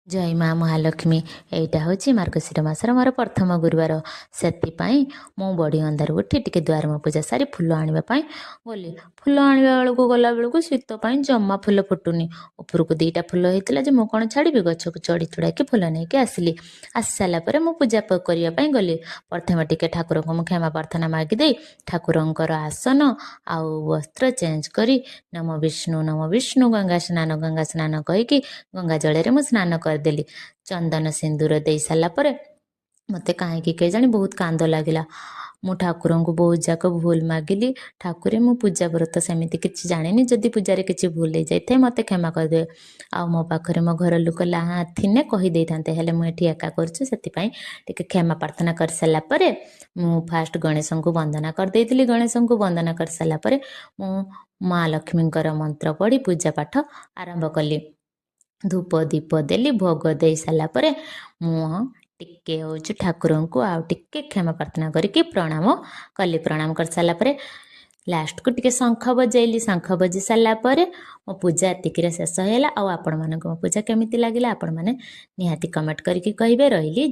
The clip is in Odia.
ଜୟ ମା ମହାଲକ୍ଷ୍ମୀ। ଏଇଟା ହେଉଛି ମାର୍ଗଶିର ମାସର ମୋର ପ୍ରଥମ ଗୁରୁବାର। ସେଥିପାଇଁ ମୁଁ ବଡ଼ି ଅନ୍ଧାରୁ ଉଠି ଟିକେ ଦୁଆର ମୁହଁ ପୂଜା ସାରି ଫୁଲ ଆଣିବା ପାଇଁ ଗଲି। ଫୁଲ ଆଣିବା ବେଳକୁ ଗଲା ବେଳକୁ ଶୀତ ପାଇଁ ଜମା ଫୁଲ ଫୁଟୁନି। ଉପରକୁ ଦୁଇଟା ଫୁଲ ହେଇଥିଲା ଯେ ମୁଁ କ'ଣ ଛାଡ଼ିବି? ଗଛକୁ ଚଢ଼ି ଚଢ଼ାକି ଫୁଲ ନେଇକି ଆସିଲି। ଆସି ସାରିଲା ପରେ ମୁଁ ପୂଜା କରିବା ପାଇଁ ଗଲି। ପ୍ରଥମେ ଟିକେ ଠାକୁରଙ୍କୁ ମୁଁ କ୍ଷମା ପ୍ରାର୍ଥନା ମାଗିଦେଇ, ଠାକୁରଙ୍କର ଆସନ ଆଉ ବସ୍ତ୍ର ଚେଞ୍ଜ କରି, ନମ ବିଷ୍ଣୁ ନମ ବିଷ୍ଣୁ ଗଙ୍ଗା ସ୍ନାନ ଗଙ୍ଗା ସ୍ନାନ କହିକି ଗଙ୍ଗା ଜଳରେ ମୁଁ ସ୍ନାନ କରିଦେଲି। ଚନ୍ଦନ ସିନ୍ଦୁର ଦେଇ ସାରିଲା ପରେ ମୋତେ କାହିଁକି କେଜାଣି ବହୁତ କାନ୍ଦ ଲାଗିଲା। ମୁଁ ଠାକୁରଙ୍କୁ ବହୁତ ଯାକ ଭୁଲ ମାଗିଲି। ଠାକୁରେ, ମୁଁ ପୂଜା ବ୍ରତ ସେମିତି କିଛି ଜାଣିନି। ଯଦି ପୂଜାରେ କିଛି ଭୁଲ ହେଇଯାଇଥାଏ, ମୋତେ କ୍ଷମା କରିଦେବେ। ଆଉ ମୋ ପାଖରେ ମୋ ଘର ଲୋକ ଥିଲେ କହିଦେଇଥାନ୍ତେ, ହେଲେ ମୁଁ ଏଠି ଏକା କରୁଛି। ସେଥିପାଇଁ ଟିକେ କ୍ଷମା ପ୍ରାର୍ଥନା କରିସାରିଲା ପରେ ମୁଁ ଫାଷ୍ଟ ଗଣେଶଙ୍କୁ ବନ୍ଦନା କରିଦେଇଥିଲି। ଗଣେଶଙ୍କୁ ବନ୍ଦନା କରିସାରିଲା ପରେ ମୁଁ ମା ଲକ୍ଷ୍ମୀଙ୍କର ମନ୍ତ୍ର ପଢ଼ି ପୂଜା ପାଠ ଆରମ୍ଭ କଲି। ଧୂପ ଦୀପ ଦେଲି। ଭୋଗ ଦେଇ ସାରିଲା ପରେ ମୁଁ ଟିକେ ହେଉଛି ଠାକୁରଙ୍କୁ ଆଉ ଟିକେ କ୍ଷମା ପ୍ରାର୍ଥନା କରିକି ପ୍ରଣାମ କଲି। ପ୍ରଣାମ କରିସାରିଲା ପରେ ଲାଷ୍ଟକୁ ଟିକେ ଶଙ୍ଖ ବଜେଇଲି। ଶଙ୍ଖ ବଜେଇ ସାରିଲା ପରେ ମୋ ପୂଜା ଏତିକିରେ ଶେଷ ହେଲା। ଆଉ ଆପଣମାନଙ୍କୁ ମୋ ପୂଜା କେମିତି ଲାଗିଲା, ଆପଣମାନେ ନିହାତି କମେଣ୍ଟ କରିକି କହିବେ। ରହିଲି।